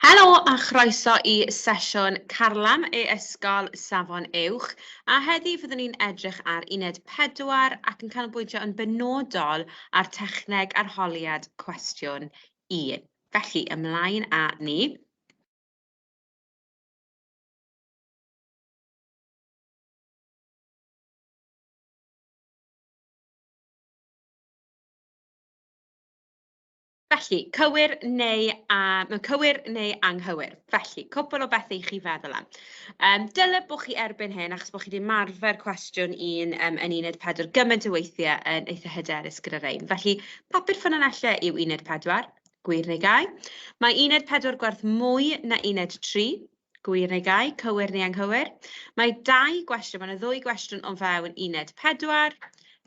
Helo a chroeso i sesiwn Carlam e Ysgol Safon Uwch, a heddi fyddwn ni'n edrych ar uned 4 ac yn canolbwyntio yn benodol ar techneg arholiad cwestiwn 1. Felly, ymlaen â ni. Felly, cywir neu a-, mewn cywir neu anghywir. Felly, cwpl o bethau i chi feddwl am. Um, dyle bod chi erbyn hyn, achos bod chi wedi marfer cwestiwn un um, yn uned 4 gymaint o weithiau yn eitha hyderus gyda rhain. Felly, papur ffynonellau yw uned 4, gwir neu gau. Mae uned 4 gwerth mwy na uned 3, Gwir neu gau, cywir neu anghywir? Mae dau gwestiwn, mae yna ddwy gwestiwn o fewn uned 4.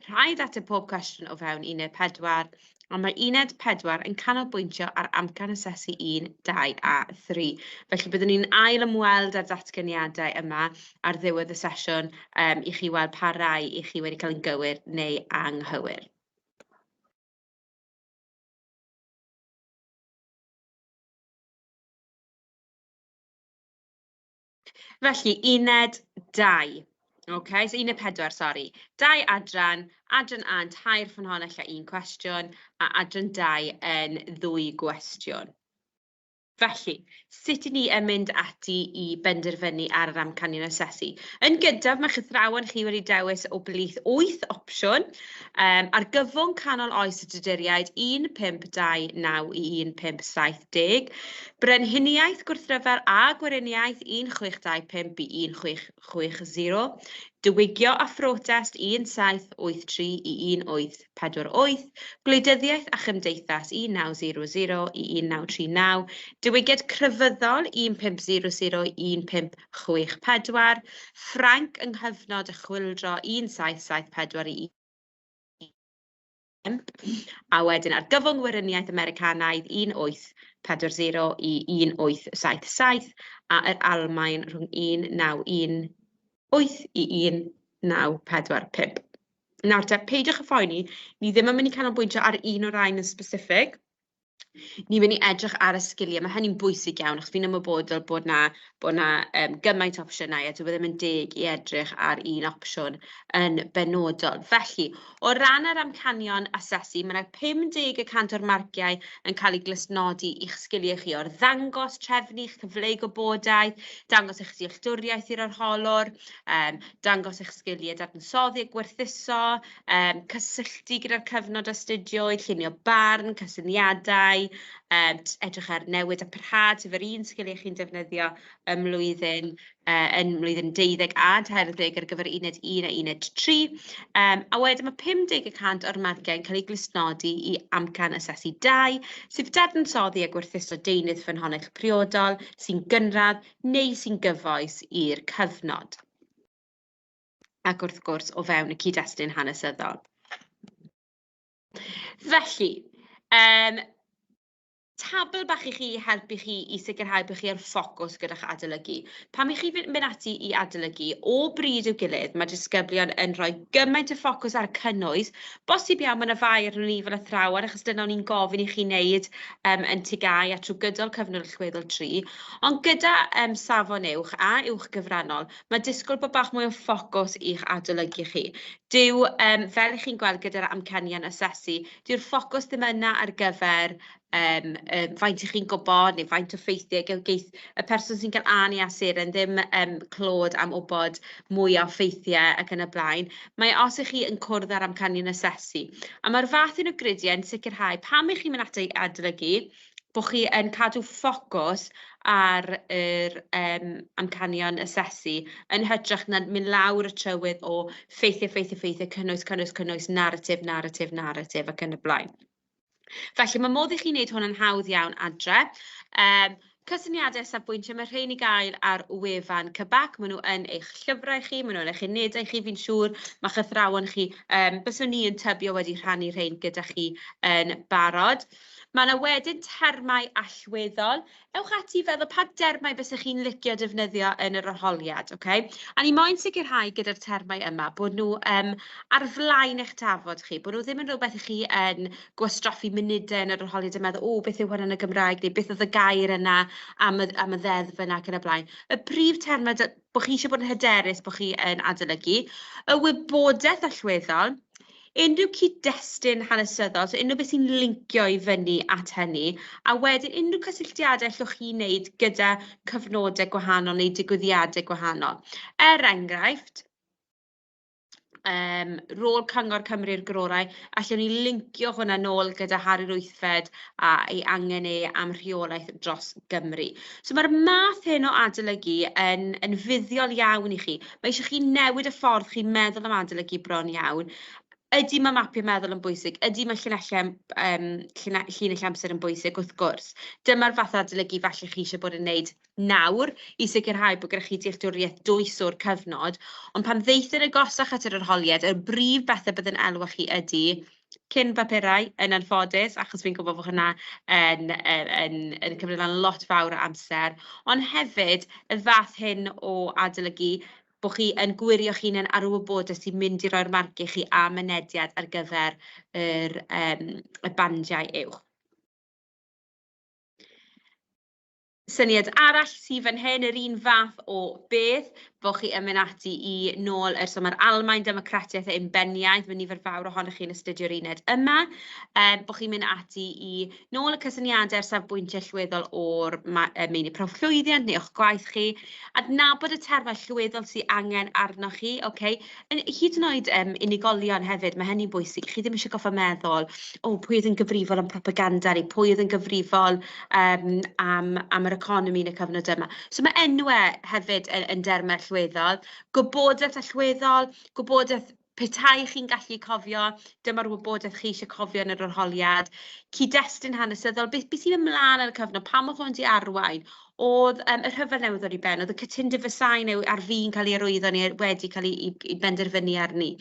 Rhaid ateb pob cwestiwn o fewn uned 4, ond mae uned 4 yn canolbwyntio ar amcan asesu 1, 2 a 3. Felly byddwn ni'n ail ymweld â'r datganiadau yma ar ddiwedd y sesiwn um, i chi weld pa rai i chi wedi cael yn gywir neu anghywir. Felly, uned 2. OK, so uned 4, sori. Dau adran, adran A yn tair ffynhonnell a un cwestiwn, a adran 2 yn ddwy gwestiwn. Felly, sut 'y ni yn mynd ati i benderfynu ar yr amcanion asesu? Yn gyntaf, mae'ch athrawon chi wedi dewis o blith wyth opsiwn. Um, argyfwng canol oes y Tuduriaid 1529 i 1570, Brenhiniaeth Gwrthryfel a Gweriniaeth 1625 i 1660, Diwygio a Phrotest 1783 i 1848, Gwleidyddiaeth a Chymdeithas 1900 i 1939, Diwygiad Crefyddol 1500 i 1564, Ffrainc yng nghyfnod y Chwyldro 1774 i a wedyn Argyfwng Weriniaeth Americanaidd 1840 i 1877 a yr Almaen rhwng 1918 i 1945. Nawr te, peidiwch â phoeni, ni ddim yn mynd i canolbwyntio ar un o'r rhain yn specific. Ni'n mynd i edrych ar y sgiliau. Mae hynny'n bwysig iawn, achos fi'n ymwybodol bod 'na bod 'na yym gymaint o opsiynau, a dyw e ddim yn deg i edrych ar un opsiwn yn benodol. Felly, o ran yr amcanion asesu, mae 'na 50 y cant o'r marciau yn cael eu glustnodi i'ch sgiliau chi o arddangos, trefnu, eich cyfleu gwybodaeth, dangos eich dealltwriaeth i'r arholwr, yym dangos eich sgiliau dadansoddi a gwerthuso, yym cysylltu gyda'r cyfnod astudio, llunio barn, cysyniadau, yym edrych ar newid a parhad, sef yr un sgiliau chi'n defnyddio ym mlwyddyn, yy yn mlwyddyn 12 a 13 ar gyfer uned 1 a uned 3. Yym a wedyn ma' 50 y cant o'r marciau yn cael eu glustnodi i amcan asesu 2, sef dadansoddi a gwerthuso deunydd ffynhonnell priodol sy'n gynradd neu sy'n gyfoes i'r cyfnod. ac wrth gwrs o fewn y cyd-destun hanesyddol. Felly, um, tabl bach i chi i helpu chi i sicrhau bod chi ar ffocws gyda'ch adolygu. Pan i chi fynd ati i adolygu, o bryd i'w gilydd, mae disgyblion yn rhoi gymaint o ffocws ar y cynnwys. Bosib iawn mae yna fai arnon ni fel athrawon, achos dyna o'n i'n gofyn i chi wneud um, yn TGAU a trwy gydol cyfnod allweddol 3. Ond gyda um, safon uwch a uwch gyfrannol, Mae disgwyl bod bach mwy o ffocws i'ch adolygu chi. Dyw, yym, fel 'y chi'n gweld gyda'r amcanion asesu, dyw'r ffocws ddim yna ar gyfer yym, yy, faint 'y chi'n gwybod neu faint o ffeithiau geith y person sy'n cael A neu A seren ddim yym, clod am wybod mwy o ffeithiau ac yn y blaen. Mae os 'y chi yn cwrdd â'r amcanion asesu. A mae'r fath hyn o gridiau yn sicrhau pam 'y chi'n mynd ati i adolygu, bod chi yn cadw ffocws ar yr yym amcanion asesu yn hytrach na mynd lawr y trywydd o ffeithiau, ffeithiau, ffeithiau, cynnwys, cynnwys, cynnwys, naratif, naratif, naratif ac yn y blaen. Felly, mae modd i chi wneud hwn yn hawdd iawn adre. Yym, cysyniadau a safbwyntiau, mae rhein i gael ar wefan CBAC, maen nhw yn eich llyfrau chi, maen nhw yn eich unedau chi, fi'n siŵr, mae'ch athrawon chi, yym, byswn i yn tybio wedi rhannu rhein gyda chi yn barod. Mae yna wedyn termau allweddol. Ewch ati i feddwl pa dermau bysech chi'n licio defnyddio yn yr arholiad, ocê? A ni moyn sicrhau gyda'r termau yma bod nhw ar flaen eich tafod chi, bod nhw ddim yn rhywbeth i chi yn gwastraffu munudau yn yr arholiad yn meddwl, "O, beth yw hwn yn y Gymraeg?" neu "Beth oedd y gair yna am y ddeddf yna?" ac yn y blaen. Y prif termau bod chi eisiau bod yn hyderus bod chi yn adolygu, y wybodaeth allweddol, unrhyw cyd-destun hanesyddol, so unrhyw beth sy'n lincio i fyny at hynny, a wedyn unrhyw cysylltiadau allwch chi wneud gyda cyfnodau gwahanol neu digwyddiadau gwahanol. Er enghraifft, rôl Cyngor Cymru'r Gororau, allwn ni lincio hwnna nôl gyda Harri'r Wythfed a'i angen e am rheolaeth dros Gymru. So mae'r math hyn o adolygu yn fuddiol iawn i chi. Mae eisiau chi newid y ffordd chi'n meddwl am adolygu bron iawn. Ydy mae mapio meddwl yn bwysig? Ydy mae llinell amser yn bwysig? Wrth gwrs. Dyma'r fath o adolygu falle chi eisiau bod yn wneud nawr i sicrhau bod gyda chi dealltwriaeth dwys o'r cyfnod. Ond pan ddeith yn agosach at yr arholiad, y brif bethau bydd yn elwa chi ydy cyn bapurau, yn anffodus, achos fi'n gwybod bod hwnna yn cymryd lan lot fawr o amser. Ond hefyd, y fath hyn o adolygu, bod chi yn gwirio'ch hunain ar y wybodaeth sy'n mynd i roi'r marciau chi a mynediad ar gyfer y bandiau uwch. Syniad arall sydd fan hyn, yr un fath o beth, bod chi yn mynd ati i nôl ers so mae'r Almaen, Democratiaeth a Unbeniaeth, mae nifer fawr ohonoch chi'n astudio'r uned yma, bod chi'n mynd ati i nôl y cysyniadau a'r safbwyntiau allweddol o'r meini prawf llwyddiant neu o'ch gwaith chi, adnabod y termau allweddol sydd angen arnoch chi, ocê? Hyd yn oed unigolion hefyd, mae hynny'n bwysig. Chi ddim eisiau gorfod meddwl, "O, pwy oedd yn gyfrifol am propaganda?" neu "Pwy oedd yn gyfrifol am yr economi yn y cyfnod yma?" So mae enwau hefyd yn dermau allweddol. Gwybodaeth allweddol, gwybodaeth petai chi'n gallu cofio, dyma'r wybodaeth chi eisiau cofio yn yr arholiad. Cyd-destun hanesyddol, beth sy'n ymlaen ar y cyfnod, pam oedd hwn 'di arwain? Oedd y rhyfel newydd ddod i ben, oedd y cytundeb Versailles neu ar fin cael ei arwyddo neu wedi cael ei benderfynu arni.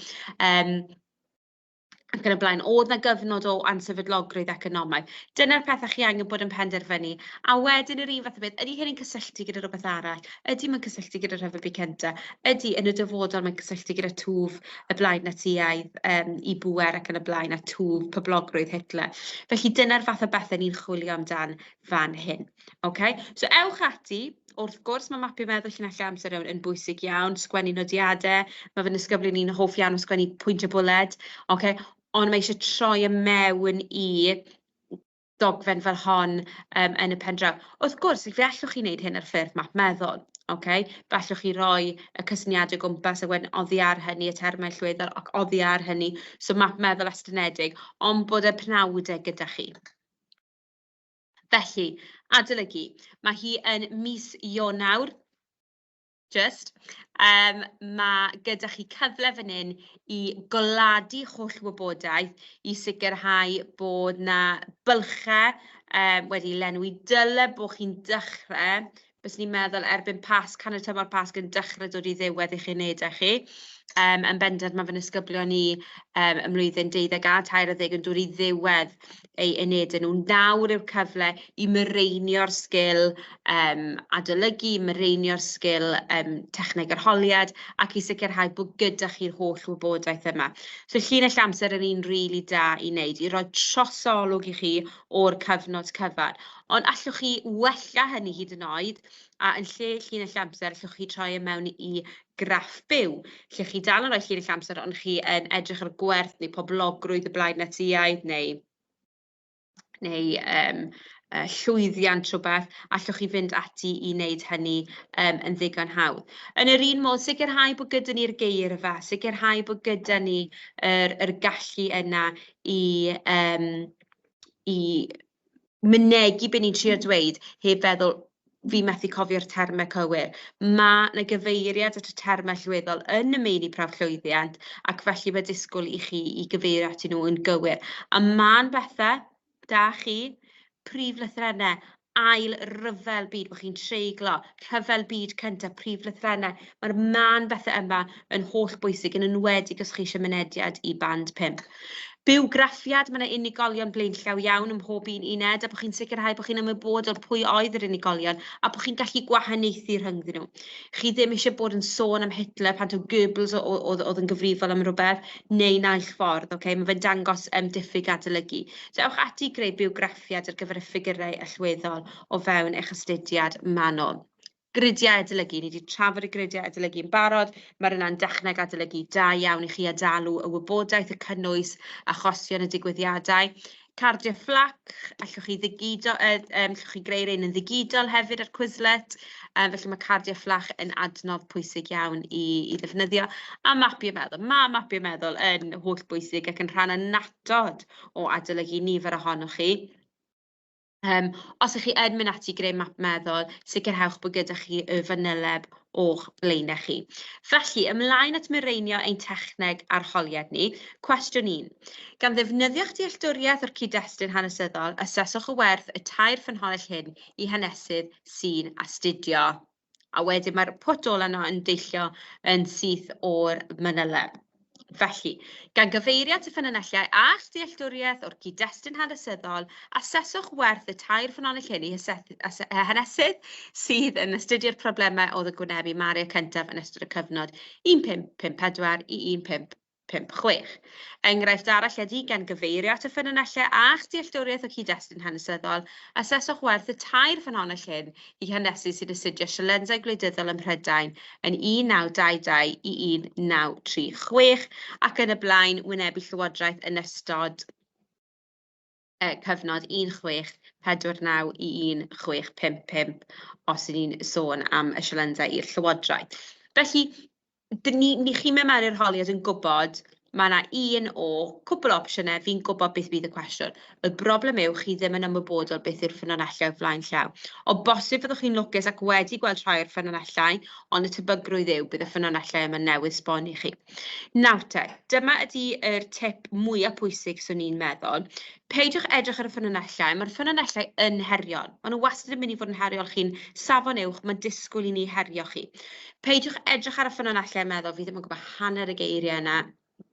Ac yn y blaen, oedd 'na gyfnod o ansefydlogrwydd economaidd? Dyna'r pethau chi angen bod yn penderfynu. A wedyn yr un fath o beth, ydy hyn yn cysylltu gyda rhywbeth arall? Ydy mae'n cysylltu gyda rhyfel byd cyntaf? Ydy yn y dyfodol mae'n cysylltu gyda twf y blaid Natsïaidd i bŵer ac yn y blaen, a twf poblogrwydd Hitler? Felly dyna'r fath o bethau ni'n chwilio amdan fan hyn. Okay? So ewch ati, wrth gwrs mae mapio meddwl llinellau amser yn bwysig iawn, sgwennu nodiadau, mae fy nisgyblion i'n hoff iawn o sgwennu pwyntiau bwled, okay? Ond mae eisiau troi e mewn i dogfen fel hon yn y pen draw. Wrth gwrs, fe allwch chi wneud hyn ar ffurf map meddwl, okay? Fe allwch chi roi y cysyniadau o gwmpas a wedyn oddi ar hynny y termau allweddol ac oddi ar hynny, so map meddwl estynedig, ond bod y penawdau gyda chi. Felly, adolygu. Mae hi yn mis Ionawr, just. Mae gyda chi cyfle fan hyn i goladu holl wybodaeth i sicrhau bod 'na bylchau wedi lenwi. Dyle bod chi'n dechrau, byswn i'n meddwl erbyn Pasg, hanner tymor Pasg yn dechrau dod i ddiwedd eich unedau chi. Yn bendant mae fy nisgyblion i ym mlwyddyn 12 a 13 yn dod i ddiwedd eu unedau nhw. Nawr yw'r cyfle i mireinio'r sgil adolygu, mireinio'r sgil techneg arholiad ac i sicrhau bod gyda chi'r holl wybodaeth yma. So llinell amser yn un rili da i wneud, i roi trosolwg i chi o'r cyfnod cyfan. Ond allwch chi wella hynny hyd yn oed, a yn lle llinell amser, allwch chi troi e mewn i graff byw, lle chi dal yn rhoi llinell amser, ond chi yn edrych ar gwerth neu poblogrwydd y blaid Natsïaidd neu llwyddiant rhywbeth, allwch chi fynd ati i wneud hynny yn ddigon hawdd. Yn yr un modd, sicrhau bod gyda ni'r geirfa, sicrhau bod gyda ni yr gallu yna i mynegi be ni'n trio dweud heb feddwl, "Fi methu cofio'r termau cywir." Mae 'na gyfeiriad at y termau allweddol yn y meini prawf llwyddiant ac felly mae disgwyl i chi i gyfeirio atyn nhw yn gywir. A ma'n bethau da chi, prif lythrennau, ail ryfel byd, bod chi'n treiglo, rhyfel byd cyntaf, prif lythrennau. Mae'r mân bethau yma yn holl bwysig, yn enwedig os chi eisiau mynediad i band 5. Bywgraffiad, mae 'na unigolion blaenllaw iawn ym mhob un uned, a bod chi'n sicrhau bod chi'n ymwybodol pwy oedd yr unigolion a bod chi'n gallu gwahaniaethu rhyngddyn nhw. Chi ddim isie bod yn sôn am Hitler pan taw Goebbels oedd oedd yn gyfrifol am rywbeth, neu naill ffordd, ocê? Ma' fe'n dangos yym diffyg adolygu. So ewch ati i greu bywgraffiad ar gyfer y ffigurau allweddol o fewn eich astudiad manwl. Gridiau adolygu, ni 'di trafod y gridiau adolygu yn barod, mae'r yna'n dechneg adolygu da iawn i chi adalw y wybodaeth, y cynnwys, achosion y digwyddiadau. Cardiau fflac, allwch chi ddigido, allwch chi greu rhein yn ddigidol hefyd ar Quizlet, felly mae cardiau fflach yn adnodd pwysig iawn i i ddefnyddio. A mapio meddwl, ma' mapio meddwl yn hollbwysig ac yn rhan annatod o adolygu nifer ohonoch chi. Os 'y chi yn mynd ati i greu map meddwl, sicrhewch bod gyda chi y fanyleb o'ch blaenau chi. Felly, ymlaen at mireinio ein techneg arholiad ni. Cwestiwn 1. Gan ddefnyddio'ch dealltwriaeth o'r cyd-destun hanesyddol, aseswch y werth y tair ffynhonnell hyn i hanesydd sy'n astudio. A wedyn mae'r pwt ola yno yn deillio yn syth o'r manyleb. Felly, gan gyfeirio at y ffynonellau a'ch dealltwriaeth o'r cyd-destun hanesyddol, aseswch werth y tair ffynonell hyn i hanesydd sydd yn astudio'r problemau oedd yn gwynebu Mario cyntaf yn ystod y cyfnod 1554 i 15 6. Enghraifft arall ydy, gan gyfeirio at y ffynonellau a'ch dealltwriaeth o cyd-destun hanesyddol, aseswch werth y tair ffynhonnell hyn i hanesu sy'n astudio sialensau gwleidyddol ym Mhrydain yn 1922 i 1936 ac yn y blaen wynebu llywodraeth yn ystod cyfnod 1649 i 1655 os 'y ni'n sôn am y sialensau i'r llywodraeth. Felly, dyn ni, ni chi'n mynd mewn i'r holiad yn gwybod mae 'na un o cwpl o opsiynau, fi'n gwybod beth bydd y cwestiwn. Y broblem yw chi ddim yn ymwybodol beth yw'r ffynonellau o flaen llaw. O bosib fyddwch chi'n lwcus ac wedi gweld rhai o'r ffynonellau, ond y tebygrwydd yw bydd y ffynonellau yma newydd sbon i chi. Nawr te, dyma ydy yr tip mwyaf pwysig 'swn i'n meddwl. Peidiwch edrych ar y ffynonellau, mae'r ffynonellau yn heriol. Maen nhw wastad yn mynd i fod yn heriol, chi'n safon uwch, mae'n disgwyl i ni herio chi. Peidiwch edrych ar y ffynonellau a meddwl, fi ddim yn gwybod hanner y geiriau yna,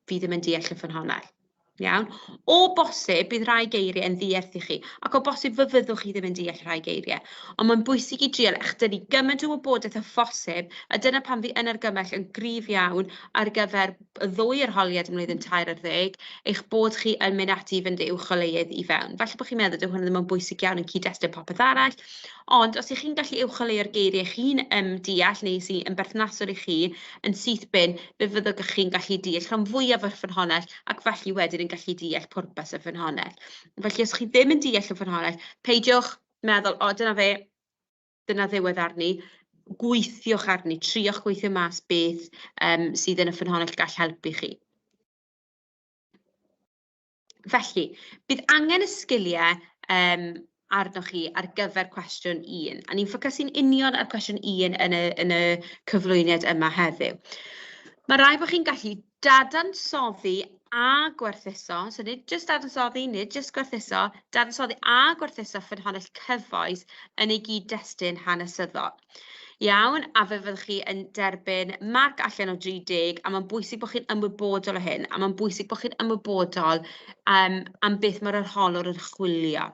fi ddim yn deall y ffynhonnell. Iawn? O bosib, bydd rhai geiriau yn ddiarth i chi, ac o bosib fe fyddwch chi ddim yn deall rhai geiriau. Ond mae'n bwysig i drial echdynnu gymaint o wybodaeth â phosib, a dyna pam fi yn argymell yn gryf iawn ar gyfer y ddwy arholiad ym mlwyddyn 13, eich bod chi yn mynd ati i fynd â uwcholeuedd i fewn. Falle bod chi'n meddwl dyw hwn ddim yn bwysig iawn yn cyd-destun popeth arall, ond os 'y chi'n gallu uwcholeuo'r geiriau chi'n deall neu sy'n yn berthnasol i chi yn syth bin, fe fyddwch chi'n gallu deall rhan fwyaf o'r ffynhonnell ac felly wedyn yn gallu deall pwrpas y ffynhonnell. Felly os chi ddim yn deall y ffynhonnell, peidiwch meddwl, o dyna fe, dyna ddiwedd arni. Gweithiwch arni, triwch gweithio mas beth sydd yn y ffynhonnell gall helpu chi. Felly, bydd angen y sgiliau arnoch chi ar gyfer cwestiwn un, a ni'n ffocysu'n union ar cwestiwn un yn y, yn y cyflwyniad yma heddiw. Mae rhaid bod chi'n gallu dadansoddi a gwerthuso, so nid jyst dadansoddi, nid jyst gwerthuso, dadansoddi a gwerthuso ffynhonnell cyfoes yn ei gyd-destun hanesyddol. Iawn, a fe fyddwch chi yn derbyn marc allan o 30, a mae'n bwysig bod chi'n ymwybodol o hyn, a mae'n bwysig bod chi'n ymwybodol am beth mae'r arholwr yn chwilio.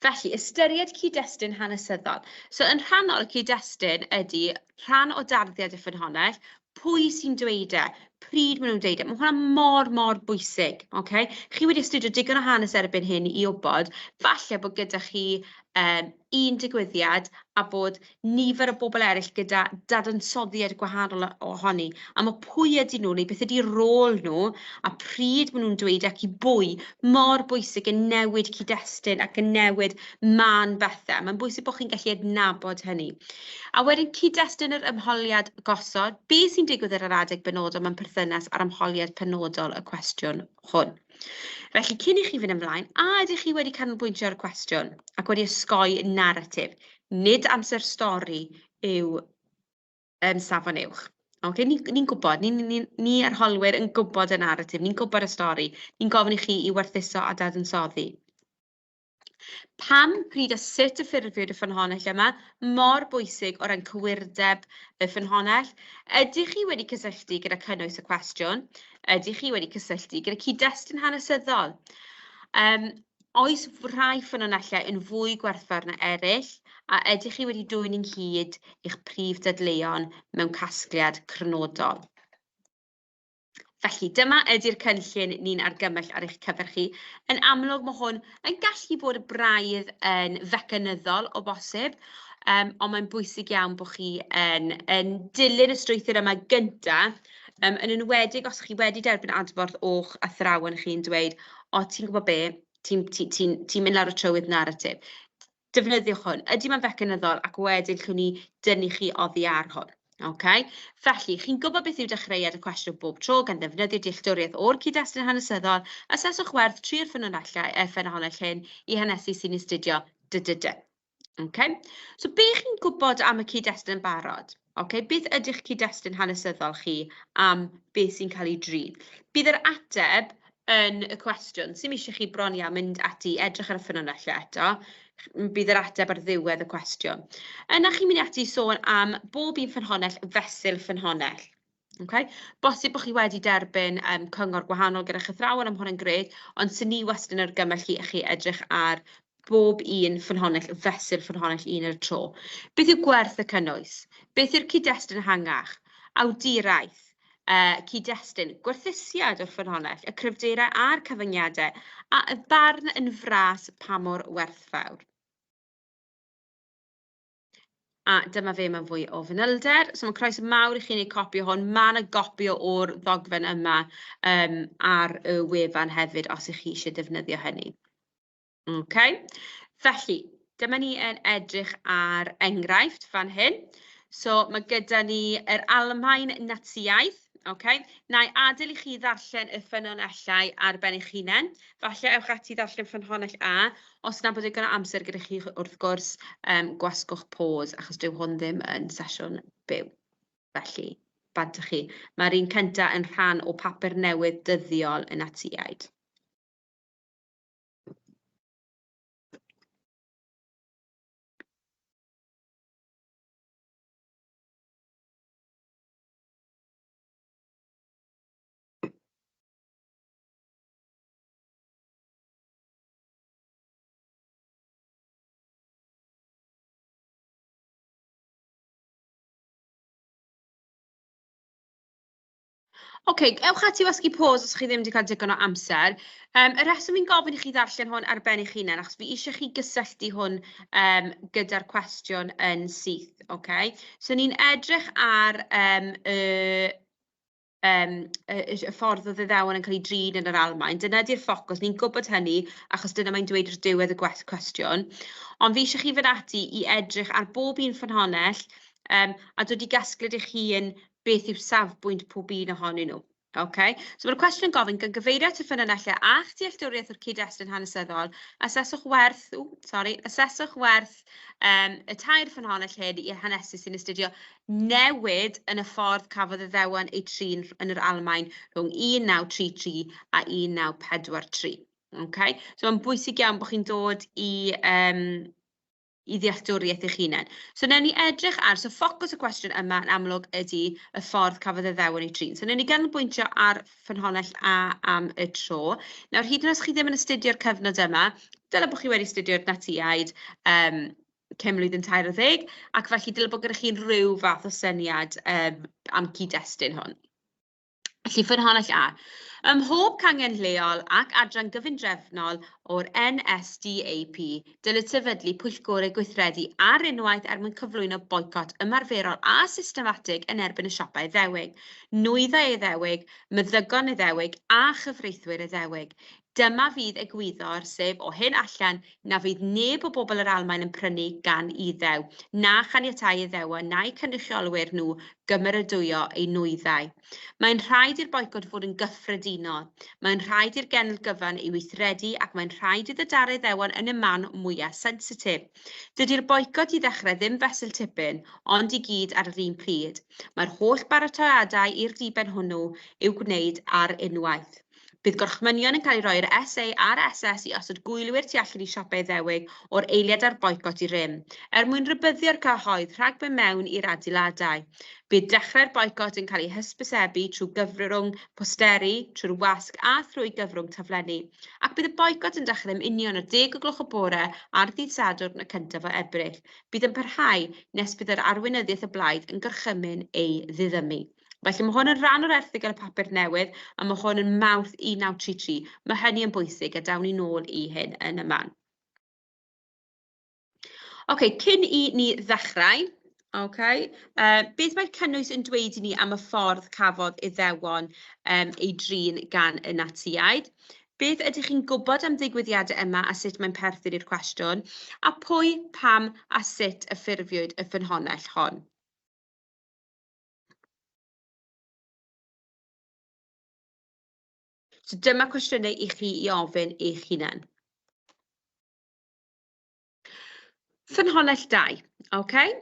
Felly, ystyried cyd-destun hanesyddol. So, yn rhannol, y cyd-destun ydy rhan o darddiad y ffynhonnell, pwy sy'n dweud e, pryd maen nhw'n dweud e. Mae hwnna mor, mor bwysig, ocê? Chi wedi astudio digon o hanes erbyn hyn i wybod, falle bod gyda chi un digwyddiad a bod nifer o bobl eraill gyda dadansoddiad gwahanol ohoni. A mae pwy ydyn nhw, neu beth ydy rôl nhw, a pryd maen nhw'n dweud ac i bwy, mor bwysig yn newid cyd-destun ac yn newid mân bethau. Mae'n bwysig bod chi'n gallu adnabod hynny. A wedyn cyd-destun yr ymholiad gosod, be sy'n digwydd ar yr adeg benodol mewn perthynas â'r ymholiad penodol y cwestiwn hwn. Felly, cyn i chi fynd ymlaen, a ydych chi wedi canolbwyntio ar y cwestiwn ac wedi osgoi naratif? Nid amser stori yw safon uwch. Okay? Ni'n ni gwybod, ni, ni, ni arholwyr yn gwybod y naratif, ni'n gwybod y stori, ni'n gofyn i chi i werthuso a dadansoddi. Pam, pryd a sut y ffurfiwyd y ffynhonnell yma, mor bwysig o ran cywirdeb y ffynhonnell. Ydych chi wedi cysylltu gyda cynnwys y cwestiwn? Ydych chi wedi cysylltu gyda cyd-destun hanesyddol? Oes rhai ffynonellau yn fwy gwerthfawr na eraill? A ydych chi wedi dwyn ynghyd eich prif dadleuon mewn casgliad crynodol? Felly, dyma ydy'r cynllun ni'n argymell ar eich cyfer chi. Yn amlwg, mae hwn yn gallu bod y braidd yn fecanyddol o bosib, ond mae'n bwysig iawn bod chi yn dilyn y strwythur yma gynta, yn enwedig os chi wedi derbyn adborth o'ch athrawon chi'n dweud, o, ti'n gwybod be, ti'n ti, ti, ti mynd lawr y trywydd naratif. Defnyddiwch hwn. Ydy mae'n fecanyddol ac wedyn llwn ni dynnu chi oddi ar hwn. Okay? Felly, chi'n gwybod beth yw dechreuad y cwestiwn bob tro gan ddefnyddio dealltwriaeth o'r cyd-destun hanesyddol, aseswch werth tri'r ffynhonnell hyn i hanesu sy'n astudio dy dy dy. Okay? So, be chi'n gwybod am y cyd-destun yn barod? Okay? Beth ydych cyd-destun hanesyddol chi am beth sy'n cael ei drin? Bydd yr ateb yn y cwestiwn, sy'm eisiau chi bron iawn mynd ati edrych ar y ffynonellau eto, bydd yr ateb ar ddiwedd y cwestiwn. Yna chi'n mynd ati i sôn am bob un ffynhonnell fesul ffynhonnell. Okay? Bosib bod chi wedi derbyn cyngor gwahanol gyda'ch athrawon am hwn yn grêt, ond sy'n ni wastad yn argymell i chi edrych ar bob un ffynhonnell fesul ffynhonnell un ar y tro. Beth yw gwerth y cynnwys? Beth yw'r cyd-destun ehangach? Awduraeth, cyd-destun, gwerthusiad o'r ffynhonnell, y cryfderau a'r cyfyngiadau, a y barn yn fras pa mor werthfawr. A dyma fe mewn fwy o fanylder. So mae croeso mawr i chi wneud copi o hwn. Mae yna gopi o'r ddogfen yma ar y wefan hefyd os ych chi eisiau defnyddio hynny. Okay. Felly, dyma ni yn edrych ar enghraifft fan hyn. So mae gyda ni yr Almaen Natsiaeth. Okay. Na i adael i chi ddarllen y ffynonellau ar ben eich hunain. Falle ewch ati ddarllen ffynhonnell A. Os na bod digon o amser gyda chi, wrth gwrs, gwasgwch pause, achos dyw hwn ddim yn sesiwn byw. Felly, bant â chi. Mae'r un cyntaf yn rhan o papur newydd dyddiol y Natsiaid. Ok, ewch ati i wasgu pause os chi ddim wedi cael digon o amser. Y rheswm fi'n gofyn i chi ddarllen hwn ar ben eich hunain, achos fi eisiau chi gysylltu hwn gyda'r cwestiwn yn syth. Okay? So ni'n edrych ar y ffordd oedd Iddewon yn cael ei drin yn yr Almaen. Dyna ydy'r ffocws, ni'n gwybod hynny, achos dyna mae'n dweud ar diwedd y cwestiwn. Ond fi eisiau chi fynd ati i edrych ar bob un ffynhonnell a dod i gasgliad eich hun beth yw safbwynt pob un ohonyn nhw. Okay? So mae'r cwestiwn yn gofyn, gan gyfeirio at y ffynonellau a'ch dealltwriaeth o'r cyd-destun hanesyddol, aseswch werth, aseswch werth y tair ffynhonnell hyn i'r hanesydd sy'n astudio newid yn y ffordd cafodd Iddewon eu trin yn yr Almaen rhwng 1933 a 1943. Okay? So mae'n bwysig iawn bod chi'n dod i ddealltwriaeth eich hunain. So newn ni edrych ar, so ffocws y cwestiwn yma yn amlwg ydy y ffordd cafodd Iddewon eu trin. So newn ni ganolbwyntio ar ffynhonnell A am y tro. Nawr, hyd yn oed os chi ddim yn astudio'r cyfnod yma, dyle bod chi wedi astudio'r Natsiaid cyn blwyddyn 30, ac felly dyle bod gyda chi rhyw fath o syniad am cyd-destun hwn. Felly, ffynhonnell A. Ym mhob cangen lleol ac adran gyfundrefnol o'r NSDAP, dylid sefydlu pwyllgorau gweithredu ar unwaith er mwyn cyflwyno boicot ymarferol a systematig yn erbyn y siopau Iddewig, nwyddau Iddewig, meddygon Iddewig a chyfreithwyr Iddewig. Dyma fydd egwyddor, sef o hyn allan, na fydd neb o bobl yr Almaen yn prynu gan Iddew, na chaniatáu Iddewon na'u cynrychiolwyr nhw gymeradwyo eu nwyddau. Mae'n rhaid i'r boicot fod yn gyffredinol. Mae'n rhaid i'r genedl gyfan ei weithredu ac mae'n rhaid iddo daro Iddewon yn y man mwyaf sensitif. Dydy'r boicot i ddechrau ddim fesul tipyn, ond i gyd ar yr un pryd. Mae'r holl baratoiadau i'r diben hwnnw i'w gwneud ar unwaith. Bydd gorchmynion yn cael eu rhoi i'r SA a'r SS i osod gwylwyr tu allan i siopau Iddewig o'r eiliad a'r boicot i rym, er mwyn rhybuddio'r cyhoedd rhag mynd mewn i'r adeiladau. Bydd dechrau'r boicot yn cael ei hysbysebu trwy gyfrwng posteri, trwy'r wasg a thrwy gyfrwng taflenni, ac bydd y boicot yn dechrau am union ar 10 o gloch y bore ar ddydd Sadwrn y cyntaf o Ebrill. Bydd yn parhau nes bydd yr arweinyddiaeth y blaid yn gorchymyn ei ddiddymu. Felly mae hwn yn rhan o'r erthygl y papur newydd a mae hwn yn Mawrth 1933. Mae hynny yn bwysig a dawn ni nôl i hyn yn y man. Oce, cyn i ni ddechrau, okay, beth mae'r cynnwys yn dweud i ni am y ffordd cafodd Iddewon ei drin gan y Natsïaid? Beth ydych chi'n gwybod am ddigwyddiadau yma a sut mae'n perthyn i'r cwestiwn? A pwy, pam a sut y ffurfiwyd y ffynhonnell hon? So dyma cwestiynau i chi i ofyn eich hunan. Ffynhonnell 2, okay?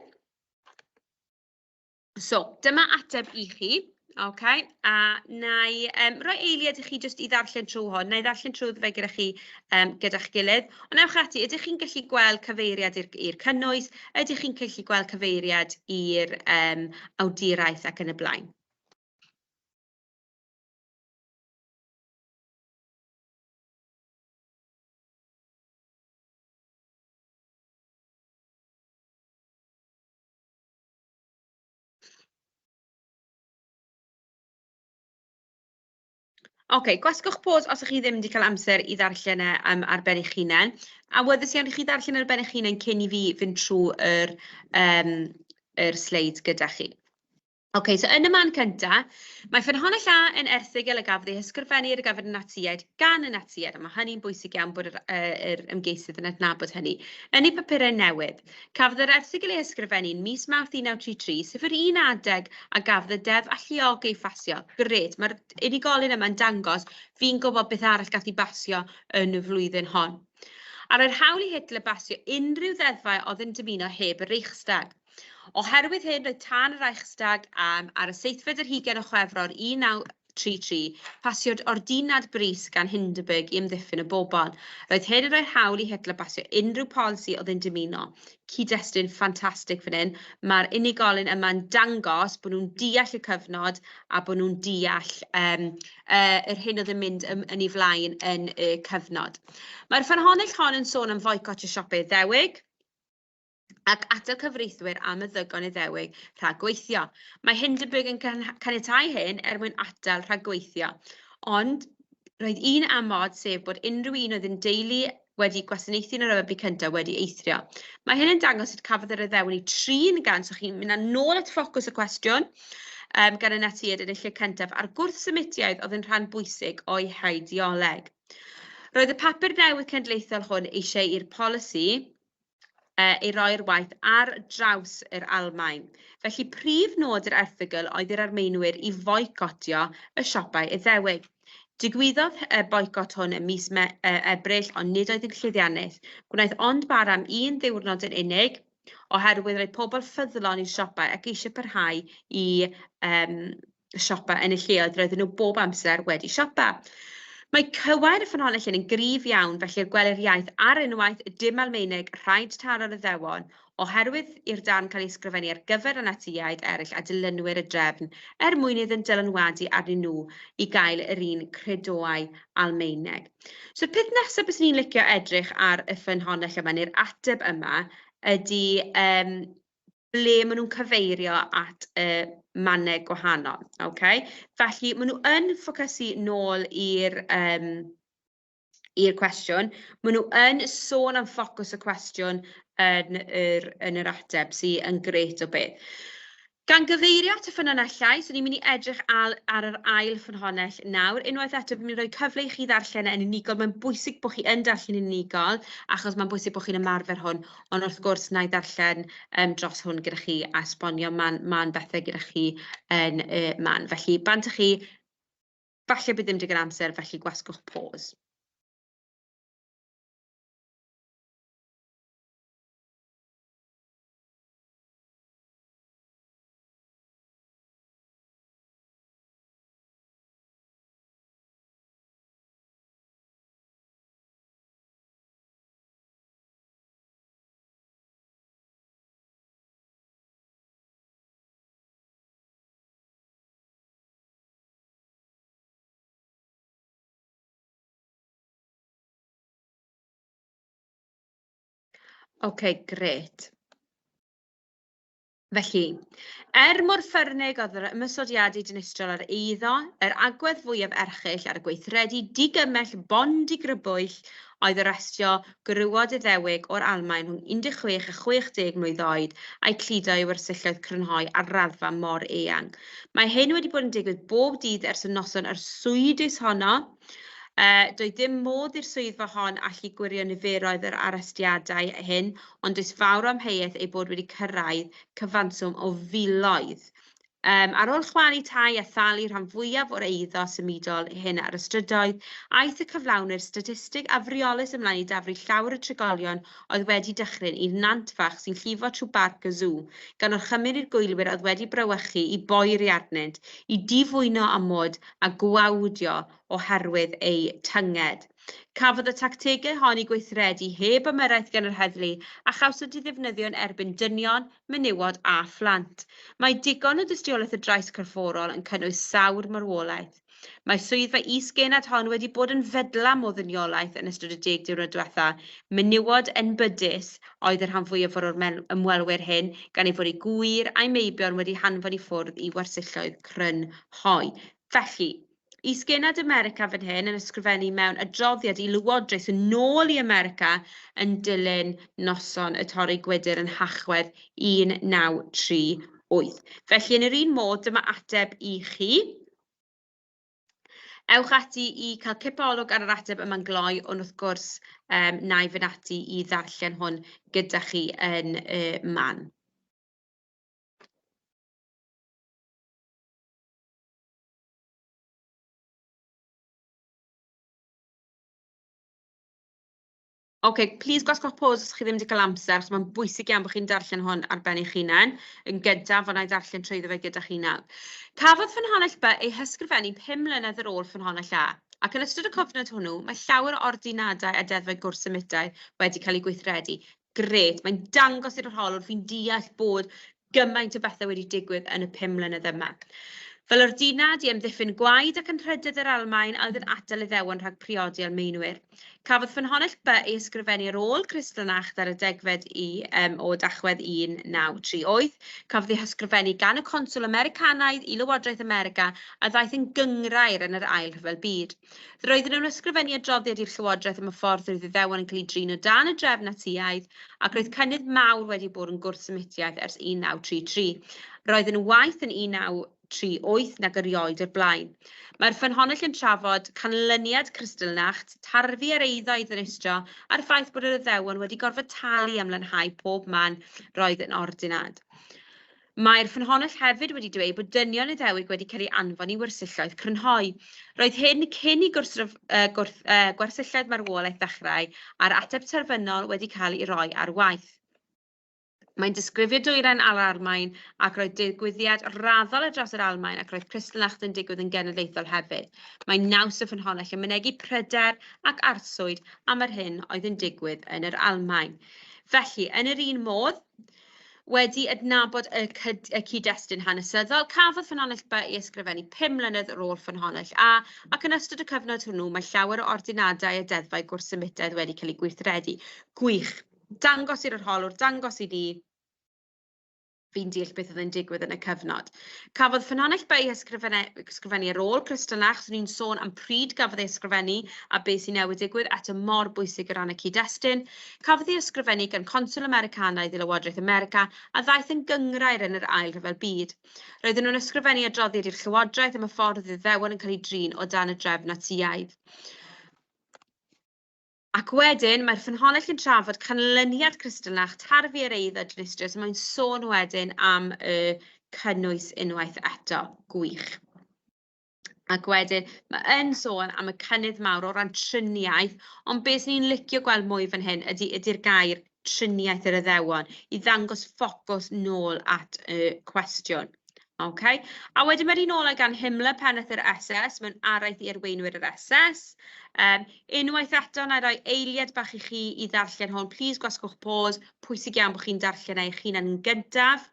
So, dyma ateb i chi, okay? A na i roi eiliad i chi jyst i ddarllen trwy hwn. Na i ddarllen trwy fe gyda chi gyda'ch gilydd. Ond ewch ati, ydych chi'n gallu gweld cyfeiriad i'r cynnwys? Ydych chi'n gallu gweld cyfeiriad i'r awduraeth ac yn y blaen? Oce, gwasgwch pause os ych chi ddim wedi cael amser i ddarllen e ar ben eich hunain. Awyddus iawn i chi ddarllen ar ben eich hunain cyn i fi fynd trwy yr sleids gyda chi. Oce, so yn y man cynta, mae ffynhonnell A yn erthygl a gafodd ei hysgrifennu ar gyfer y Natsïaid gan y Natsïaid, a mae hynny'n bwysig iawn bod yr ymgeisydd yn adnabod hynny. Yn ei papurau newydd, cafodd yr erthygl ei hysgrifennu yn mis Mawrth 1933, sef yr un adeg a gafodd y deddf alluogi ei phasio. Grêt, mae'r unigolyn yma'n dangos fi'n gwybod beth arall gath ei basio yn y flwyddyn hon. A roedd hawl i Hitler basio unrhyw ddeddfau oedd yn dymuno heb y Reichstag. Oherwydd hyn, roedd tân y Reichstag ar y seithfed ar hugain o Chwefror 1933, pasiwyd ordinad brys gan Hindenburg i amddiffyn y bobl. Roedd hyn yn rhoi hawl i Hitler basio unrhyw polisi oedd yn dymuno. Cyd-destun ffantastig fan hyn. Mae'r unigolyn yma'n dangos bod nhw'n deall y cyfnod a bod nhw'n deall yr hyn oedd yn mynd yn ei flaen yn y cyfnod. Mae'r ffynhonnell hon yn sôn am foicot y siopau Iddewig ac atal cyfreithwyr a meddygon Iddewig rhag gweithio. Mae Hindenburg yn caniatáu hyn er mwyn atal rhag gweithio, ond roedd un amod, sef bod unrhyw un oedd yn deulu wedi gwasanaethu yn yr Rhyfel Byd Cyntaf wedi eithrio. Mae hyn yn dangos sut cafodd yr Iddewon eu trin gan, so chi'n mynd nôl at ffocws y cwestiwn, gan y Natsïaid yn y lle cyntaf, a'r gwrth-Semitiaid oedd yn rhan bwysig o'i heideoleg. Roedd y papur newydd cenedlaethol hwn eisiau i'r polisi ei roi ar waith ar draws yr Almaen. Felly prif nod yr erthygl oedd i'r Armeinwyr i foicotio y siopau Iddewig. Digwyddodd y boicot hwn ym mis Ebrill, ond nid oedd yn llwyddiannus. Gwnaeth ond bara am un ddiwrnod yn unig, oherwydd roedd pobl ffyddlon i'r siopau ac eisiau parhau i siopa yn y lleoedd roedden nhw bob amser wedi siopa. Mae cywair y ffynhonnell hyn yn gryf iawn, felly'r gwelir iaith ar unwaith, dim Almaeneg, rhaid taro'r Iddewon, oherwydd i'r darn cael ei ysgrifennu ar gyfer y Natsïaid eraill a dilynwyr y drefn, er mwyn iddynt dylanwadu arnyn nhw i gael yr un credoau Almaeneg. So peth nesaf byswn i'n licio edrych ar y ffynhonnell yma, neu'r ateb yma, ydy ble maen nhw'n cyfeirio at y mannau gwahanol. Okay? Felly, maen nhw yn ffocysu nôl i'r cwestiwn. Maen nhw yn sôn am ffocws y cwestiwn yn yr ateb, sydd yn grêt o beth. Gan gyfeirio at y ffynonellau, so ni'n mynd i edrych ar yr ail ffynhonnell nawr. Unwaith eto, fi'n mynd i roi cyfle i chi ddarllen yn unigol. Mae'n bwysig bod chi yn darllen yn unigol, achos mae'n bwysig bod chi'n ymarfer hwn. Ond wrth gwrs, na i ddarllen dros hwn gyda chi a esbonio man bethau gyda chi yn y man. Felly, bant â chi, falle bydd ddim digon amser, felly gwasgwch pause. Oce, grêt. Felly, er mor ffyrnig oedd yr ymosodiadau dinistriol ar eiddo, yr agwedd fwyaf erchyll ar y gweithredu digymell bondigrybwyll oedd arestio gwrywod Iddewig o'r Almaen rhwng 16 a 60 mlwydd oed a'u cludo i wersylloedd crynhoi ar raddfa mor eang. Mae hyn wedi bod yn digwydd bob dydd ers y noson arswydus honno. Doedd dim modd i'r swyddfa hon allu gwirio niferoedd yr arestiadau hyn, ond does fawr o amheuaeth eu bod wedi cyrraedd cyfanswm o filoedd. Ar ôl chwalu tai a thalu rhan fwyaf o'r eiddo symudol hyn ar y strydoedd, aeth y cyflawnwyr statistig afreolus ymlaen i daflu llawer o trigolion oedd wedi dychryn i'r nant fach sy'n llifo trwy barc y sŵ, gan orchymyn i'r gwylwyr oedd wedi brawychu i boeri arnynt, i difwyno â mwd a gwawdio oherwydd eu tynged. Cafodd y tactegau hon eu gweithredu heb ymyrraeth gan yr heddlu a chawsant eu ddefnyddio yn erbyn dynion, menywod a phlant. Mae digon o dystiolaeth o drais corfforol yn cynnwys sawl marwolaeth. Mae swyddfa is-genad hon wedi bod yn fedlam o ddyniolaeth yn ystod y 10 diwrnod diwetha. Menywod enbydus oedd y rhan fwyaf o'r ymwelwyr hyn, gan eu fod eu gŵyr a'u meibion wedi hanfon i ffwrdd i wersylloedd crynhoi. Felly, Is-gennad America fan hyn yn ysgrifennu mewn adroddiad i Lywodraeth yn ôl i America yn dilyn noson y torri gwydr yn Nhachwedd 1938. Felly, yn yr un modd, dyma ateb i chi. Ewch ati i cael cipolwg ar yr ateb yma'n gloi, ond wrth gwrs, na i fynd ati i ddarllen hwn gyda chi yn y man. Ok, plis gwasgwch pause os chi ddim wedi cael amser, achos mae'n bwysig iawn bod chi'n darllen hwn ar ben eich hunain. Yn gyntaf, ond na i ddarllen trwyddo fe gyda chi nawr. Cafodd ffynhonnell B ei hysgrifennu 5 mlynedd ar ôl ffynhonnell A, ac yn ystod y cyfnod hwnnw, mae llawer o ordinadau a deddfau gwrthsymudau wedi cael eu gweithredu. Grêt, mae'n dangos i'r arholwr, fi'n deall bod gymaint o bethau wedi digwydd yn y 5 mlynedd yma. Fel ordinad i amddiffyn gwaed ac anrhydedd yr Almaen a oedd yn atal Iddewon rhag priodi Almaenwyr. Cafodd ffynhonnell B ei ysgrifennu ar ôl Kristallnacht ar y degfed i, um, o Dachwedd 1938. Cafodd ei hysgrifennu gan y conswl Americanaidd i Lywodraeth America a ddaeth yn gynghrair yn yr Ail Rhyfel Byd. Roedden nhw'n ysgrifennu adroddiad i'r Llywodraeth am y ffordd roedd Iddewon yn cael eu drin o dan y drefn Natsïaidd, ac roedd cynnydd mawr wedi bod yn gwrthsemidiaeth ers 1933. Roedd yn waeth yn 1938 nag erioed o'r blaen. Mae'r ffynhonnell yn trafod canlyniad Kristallnacht, tarfu ar eiddo i ddinistrio, a'r ffaith bod yr Iddewon wedi gorfod talu am lanhau pob man roedd yn ordinad. Mae'r ffynhonnell hefyd wedi dweud bod dynion Iddewig wedi cael eu anfon i wersylloedd crynhoi. Roedd hyn cyn i gwrthryf, gwrth, gwersylloedd marwolaeth ddechrau a'r ateb terfynol wedi cael ei roi ar waith. Mae'n disgrifio dwyrain a'r Almaen ac roedd digwyddiad raddol ar draws yr Almaen ac roedd Kristallnacht yn digwydd yn genedlaethol hefyd. Mae naws y ffynhonnell yn mynegi pryder ac arswyd am yr hyn oedd yn digwydd yn yr Almaen. Felly, yn yr un modd, Wedi adnabod y cyd- y cyd-destun hanesyddol, cafodd ffynhonnell B ei ysgrifennu 5 mlynedd ar ôl ffynhonnell A, ac yn ystod y cyfnod hwnnw mae llawer o ordinadau a deddfau gwrthsymudedd wedi cael eu gweithredu. Gwych! Dangos i'r arholwr, dangos i ni, fi'n deall beth oedd yn digwydd yn y cyfnod. Cafodd ffynhonnell B ei ysgrifennu ar ôl Kristallnacht, so ni'n sôn am pryd gafodd ei ysgrifennu a beth sy'n newydd digwydd, eto mor bwysig o ran y cyd-destun. Cafodd ei ysgrifennu gan Conswl Americanaidd i Lywodraeth America a ddaeth yn gynghrair yn yr Ail Ryfel Byd. Roedden nhw'n ysgrifennu adroddiad i'r Llywodraeth am y ffordd oedd Iddewon yn cael eu drin o dan y drefn Natsïaidd. Ac wedyn, mae'r ffynhonnell yn trafod canlyniad Kristallnacht, tarfu ar eiddo dinistrio, so mae'n sôn wedyn am y cynnwys unwaith eto. Gwych. Ac wedyn, mae yn sôn am y cynnydd mawr o ran triniaeth, ond beth ni'n licio gweld mwy fan hyn ydy, ydy'r gair triniaeth yr Iddewon, i ddangos ffocws nôl at y cwestiwn. Okay. A wedyn mae'r un olau gan Himmler, pennaeth yr SS, mewn araith i arweinwyr yr SS. Unwaith eto, na i roi eiliad bach i chi i ddarllen hwn. Please gwasgwch pause. Pwysig iawn bod chi'n darllen eich hunan yn gyntaf.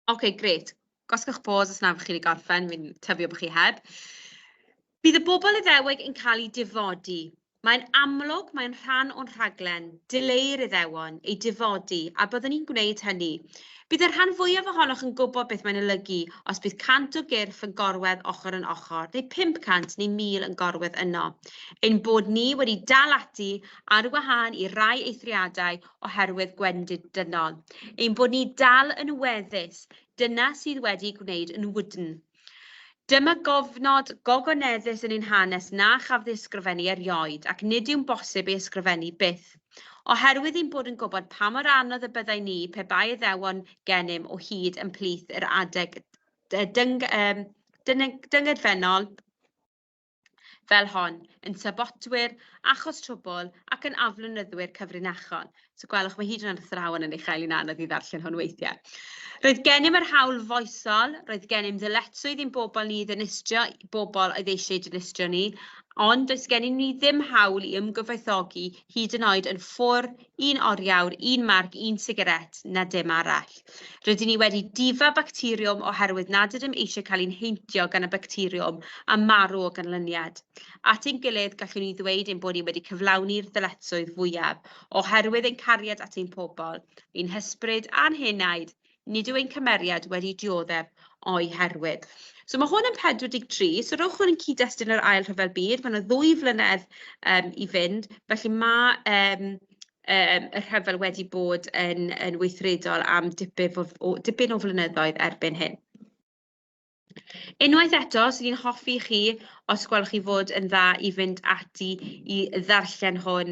Oce, grêt. Gwasgwch pause os na chi wedi gorffen, fi'n tybio bod chi heb. Bydd y bobl Iddewig yn cael eu difodi. Mae'n amlwg, mae'n rhan o'n rhaglen, dileu'r Iddewon, eu difodi, a byddwn ni'n gwneud hynny. Bydd y rhan fwyaf ohonoch yn gwybod beth mae'n olygu os bydd 100 o gyrff yn gorwedd ochr yn ochr, neu 500 neu 1,000 yn gorwedd yno. Ein bod ni wedi dal ati ar wahân i rai eithriadau oherwydd gwendid dynol. Ein bod ni dal yn weddus, dyna sydd wedi gwneud yn wydn. Dyma gofnod gogoneddus yn ein hanes na chafodd ei ysgrifennu erioed, ac nid yw'n bosib ei ysgrifennu byth. Oherwydd ein bod yn gwybod pa mor anodd y byddai ni pe bai Iddewon gennym o hyd yn plith yr adeg dyngedfennol fel hon, yn sabotwyr, achos trwbl ac yn aflonyddwyr cyfrinachol. So gwelwch, mae hyd yn oed athrawon yn ei chael hi'n anodd i ddarllen hwn weithiau. Roedd gennym yr hawl foesol, roedd gennym ddyletswydd i'n bobl ni ddinistrio bobl oedd eisiau dinistrio ni, ond does gennym ni ddim hawl i ymgyfoethogi hyd yn oed yn ffwr, un oriawr, un marc, un sigaret, na dim arall. Rydyn ni wedi difa bacteriwm oherwydd nad ydym eisiau cael ein heintio gan y bacteriwm a marw o ganlyniad. At ein gilydd, gallwn ni ddweud ein bod ni wedi cyflawni'r ddyletswydd fwyaf oherwydd ein cariad at ein pobl, ein hysbryd a'n henaid, nid yw ein cymeriad wedi dioddef o'i herwydd. So mae hwn yn 43, so rhowch hwn yn cyd-destun yr Ail Rhyfel Byd, mae yna 2 flynedd i fynd, felly mae y rhyfel wedi bod yn weithredol am dipyn o flynyddoedd erbyn hyn. Unwaith eto, swn i'n hoffi chi, os gwelwch chi fod yn dda, i fynd ati i ddarllen hwn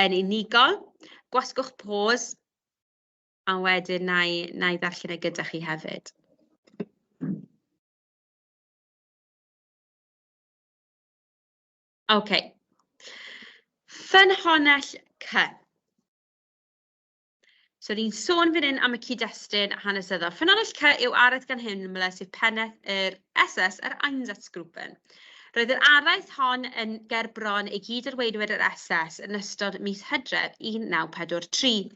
yn unigol. Gwasgwch pause, a wedyn na i ddarllen e gyda chi hefyd. OK. Ffynhonnell C. So ni'n sôn fan hyn am y cyd-destun hanesyddol. Ffynhonnell C yw araith gan Himmler, sef pennaeth yr SS, yr Einsatzgruppen. Roedd yr araith hon yn gerbron ei gyd-arweinwyr yr SS yn ystod mis Hydref 1943.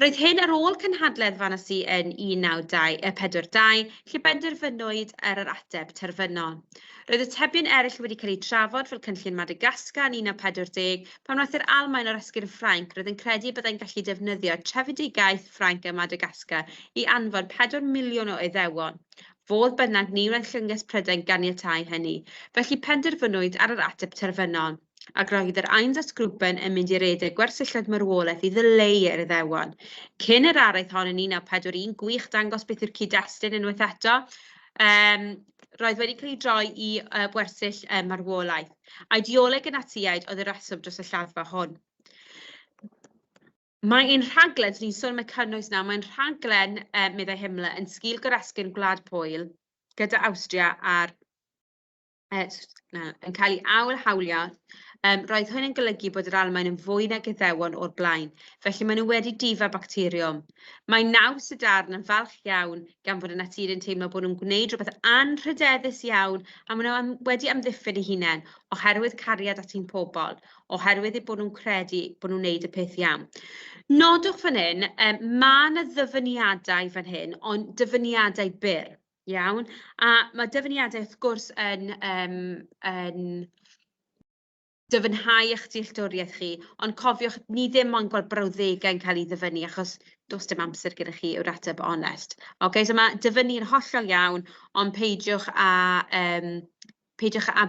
Roedd hyn ar ôl cynhadledd Fantasy yn 1942, lle benderfynwyd ar yr ateb terfynol. Roedd atebion eraill wedi cael eu trafod fel cynllun Madagascar yn 1940, pan wnaeth yr Almaen oresgyn Ffrainc, roedd yn credu byddai'n gallu defnyddio trefedigaeth Ffrainc ym Madagascar i anfon 4 miliwn o Iddewon. Fodd bynnag, ni wnaeth Llynges Prydain ganiatáu hynny, felly penderfynwyd ar yr ateb terfynol, ac roedd yr Einsatzgruppen yn mynd i redeg gwersylloedd marwolaeth i ddileu yr Iddewon. Cyn yr araith hon yn 1941, gwych dangos beth yw'r cyd-destun unwaith eto, roedd wedi cael ei droi i wersyll marwolaeth. Ideoleg y Natsïaid oedd y rheswm dros y lladdfa hwn. Mae ein rhaglen, so ni'n sôn am y cynnwys nawr, mae'n rhaglen, meddai Himmler, yn sgil goresgyn Gwlad Pwyl gyda Awstria a'r yn cael ei ail-hawlio. Roedd hwn yn golygu bod yr Almaen yn fwy nag Iddewon o'r blaen, felly maen nhw wedi difa bacteriwm. Mae naws y darn yn falch iawn gan fod y Natsïaid yn teimlo bod nhw'n gwneud rhywbeth anrhydeddus iawn a maen nhw wedi amddiffyn eu hunain oherwydd cariad at ein pobl, oherwydd eu bod nhw'n credu bod nhw'n gwneud y peth iawn. Nodwch fan hyn, mae yna ddyfyniadau fan hyn, ond dyfyniadau byr. Iawn, a mae dyfyniadau wrth gwrs yn dyfynhau eich dealltwriaeth chi, ond cofiwch, ni ddim ond gweld brawddegau yn cael ei ddyfynnu, achos does dim amser gyda chi yw'r ateb onest. OK, so mae dyfynnu yn hollol iawn, ond peidiwch â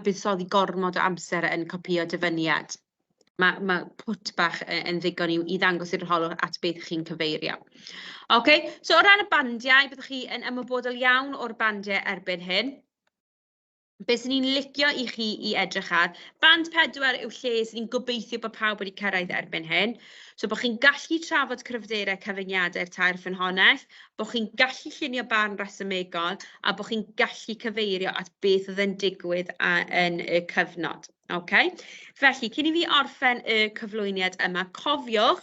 buddsoddi gormod o amser yn copïo dyfyniad. Mae pwt bach yn ddigon i ddangos i'r arholwr at beth chi'n cyfeirio. OK, so o ran y bandiau, byddwch chi yn ymwybodol iawn o'r bandiau erbyn hyn. Be sy'n ni'n licio i chi i edrych ar, band 4 yw lle sy'n ni'n gobeithio bod pawb wedi cyrraedd erbyn hyn. So bod chi'n gallu trafod cryfderau cyfyngiadau'r tair ffynhonnell, bod chi'n gallu llunio barn resymegol, a bod chi'n gallu cyfeirio at beth oedd yn digwydd yn y cyfnod. OK, felly cyn i fi orffen y cyflwyniad yma, cofiwch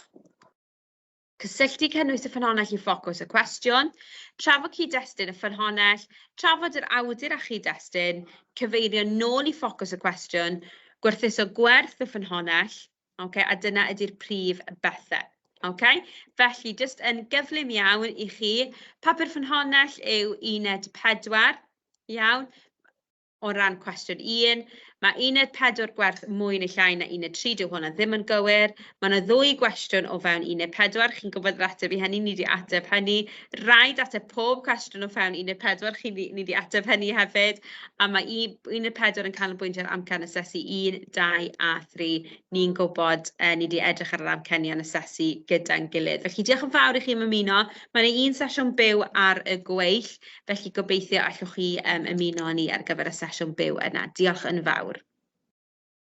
cysylltu cynnwys y ffynhonnell i ffocws y cwestiwn, trafod cyd-destun y ffynhonnell, trafod yr awdur a chyd-destun, cyfeirio nôl i ffocws y cwestiwn, gwerthuso gwerth y ffynhonnell, okay, a dyna ydy'r prif bethau. Ok, felly jyst yn gyflym iawn i chi, papur ffynhonnell yw uned 4, iawn, o ran cwestiwn 1. Mae uned 4 gwerth mwy neu llai na uned 3, dyw hwnna ddim yn gywir. Mae yna ddwy gwestiwn o fewn uned 4, chi'n gwybod yr ateb i hynny, ni wedi ateb hynny. Rhaid ateb pob cwestiwn o fewn uned 4, chi ni wedi ateb hynny hefyd. A mae uned 4 yn canolbwyntio ar amcan asesu 1, 2 a 3. Ni'n gwybod, ni wedi edrych ar yr amcanion asesu gyda'n gilydd. Felly diolch yn fawr i chi am ymuno. Mae yna un sesiwn byw ar y gweill, felly gobeithio allwch chi ymuno â ni ar gyfer y sesiwn byw yna. Diolch yn fawr.